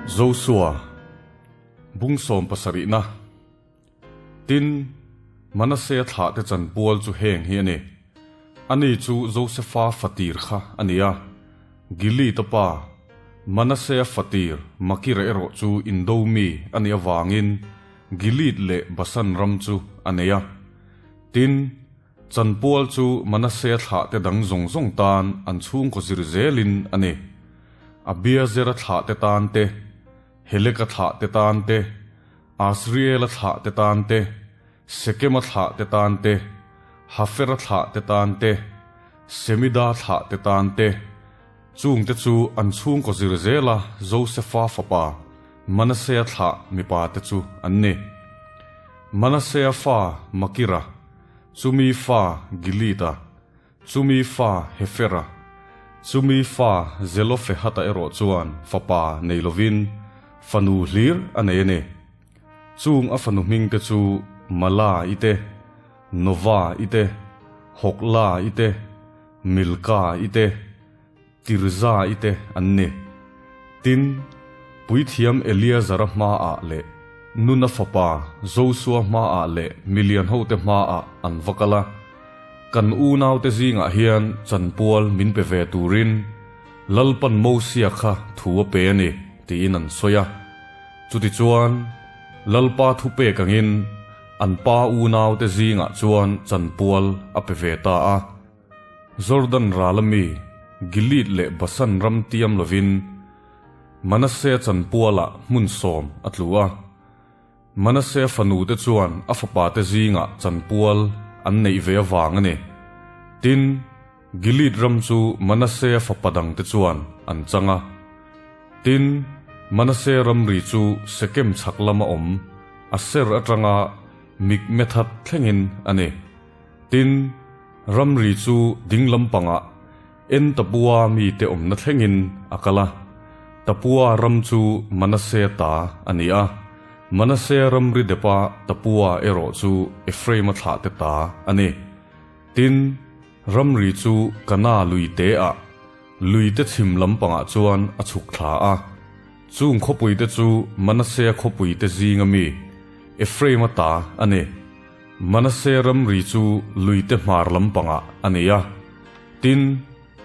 Josua, Bung sawmpasarihna. Tin, Manasea thlahte chanpual chu heng hi a ni. Ani chu Josefa fatir kha a ni a, Gilead-a pa, Manasea fatir Makira erawh chu indo mi a nih avangin Gilead leh Basan ram chu a nei a. Tin, chanpual chu Manasea thlahte dang zawng zawng tan an chhungkaw zir zelin a ni. Abiazera thlahte tan te, Heleka thlahte tan te, Asriela thlahte tan te, Sekema thlahte tan te, Hafera thlahte tan te, Semida thlahte tan te, chungte chu an chhungkaw zir zela Josefa fapa Manasea thlah mipate chu an ni. Manasea fa Makira, chumi fa Gilead-a, Chumi fa Hefera, chumi fa Zelofehata erawh chuan fapa nei lovin fanu hlir a nei a ni. Chung a fanu hmingte chu Mala-i te, Nova-i te, Hokla-i te, Milka-i te, Tirza-i te an ni. Tin, Puithiam Eleazara hmaah leh Nuna fapa Josua hmaah leh milian hote hmaah an va kal a. Kan unaute zingah hian chanpual min pe ve turin Lalpan Mosia kha thu a pe a ni, tiin an sawi a. Chutichuan, Lalpa thupek angin an pa unaute zingah chuan chanpual a pe ve ta a. Jordan ral ami Gilead leh Basan ram tiam lovin Manasea chanpualah hmun sawm a tlu a. Manasea fanute chuan a fapate zingah chanpual an neih ve avang a ni. Tin, Gilead ram chu Manasea fapa dangte chuan an chang a. Tin, Manasea ramri chu Sekem chhak lama awm Aser atanga Mikmethat thlengin a ni. Tin, ramri chu ding lampangah En Tapua mite awmna thlengin a kal a. Tapua ram chu Manasea ta a ni a, Manasea ramri depa Tapua erawh chu Ephraima thlahte ta a ni. Tin, ramri chu Kana lui teah, luite chhim lampangah chuan a chhuk thla a. Chung khawpuite chu Manasea khawpuite zinga mi, Ephraima ta a ni. Manase ramri chu luite hmar lampangah a nei a, tin,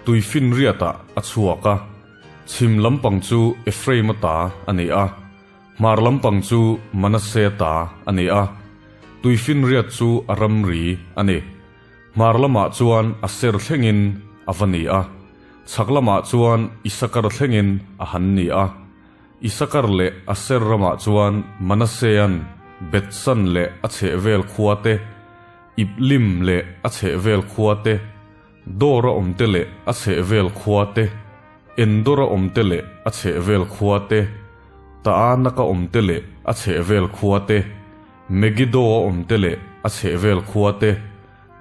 tuifinriatah a chhuak a. Chhim lampang chu Ephraim-a ta a ni a, hmar lampang chu Manase ta a ni a. Tuifinriat chu a ramri a ni. Hmar lamah chuan Aser thlengin a va ni a, chhak lamah chuan Isakar thlengin a han ni a. Isakar leh Aser ramah chuan Manasean Bethsan leh a chhehvel khua te, Iblim leh a chhehvel khua te, Dora awmte leh a chhehvel khua te, Endora awmte leh a chhehvel khua te, Taanaka awmte leh a chhehvel khua te, Megiddo-a awmte leh a chhehvel khua te,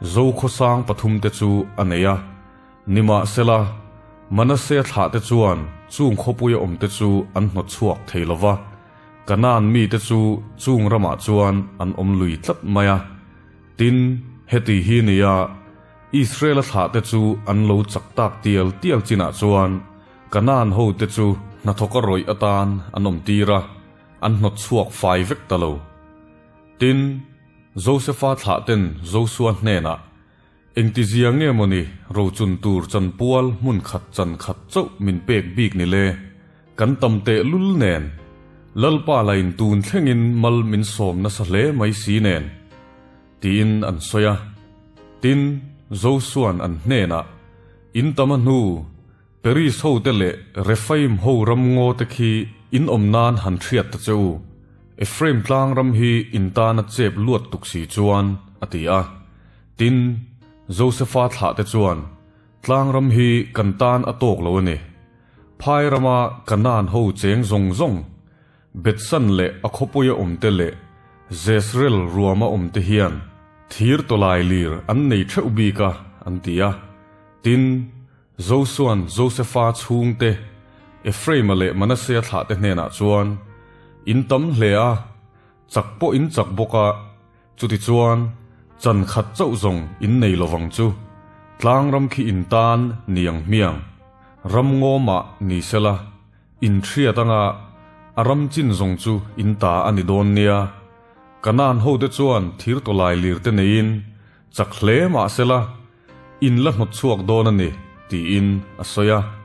Zokhawsang pathumte chu a nei a. Nimahsela, Manasea thlahte chuan chung khawpuia awmte chu an hnawt chhuak thei lo va, Kanaan mite chu chung ramah chuan an awm lui tlat mai a. Tin, heti hi nia, Israela thlahte chu an lo chak tak tial tial chinah chuan Kanaan hote chu hnathawka rawih atan an awm tir a, an hnawt chhuak fai vek ta lo. Tin, Josefa thlahten Josua hnenah, Engtizia nge maw ni rochun tur chanpual hmun khat chan khat chauh min pek bik ni le? Kan tam teh lul nen, Lalpa lain tun thlengin mal min sawm nasa hle mai si nen, tiin an sawi a. Tin, Josua'n an hnenah, In tam a hnu, Peris hote leh Rephaim ho ram ngaw te khi in awm nan han hriat ta che u. Ephraim tlang ram hi in tana chep luat tuk si chuan, a ti a. Tin, Josefa thlahte chuan, Tlang ram hi kan tan a tawk lo a ni. Phai rama Kanaan ho cheng zawng zawng, Bethsan leh a khawpuia awmte leh Jezreel ruama awmte hian thir tawlai lir an nei theuh bik a, an ti a. Tin, Josua'n Josefa chhungte, Ephraima leh Manasea thlahte hnenah chuan, In tam hle a, chak pawh in chak bawk a, Chutichuan, chan khat chauh zawng in nei lovang chu, tlang ram khi in tan niang hmiang, ram ngawmah ni sela, in hriat anga. A ram chin zawng chu in ta a ni dawn nia. Kanaan hote chuan thir tawlai lir te neiin chak hle mah sela, in la hnawt chhuak dawn a ni, tiin a sawi a.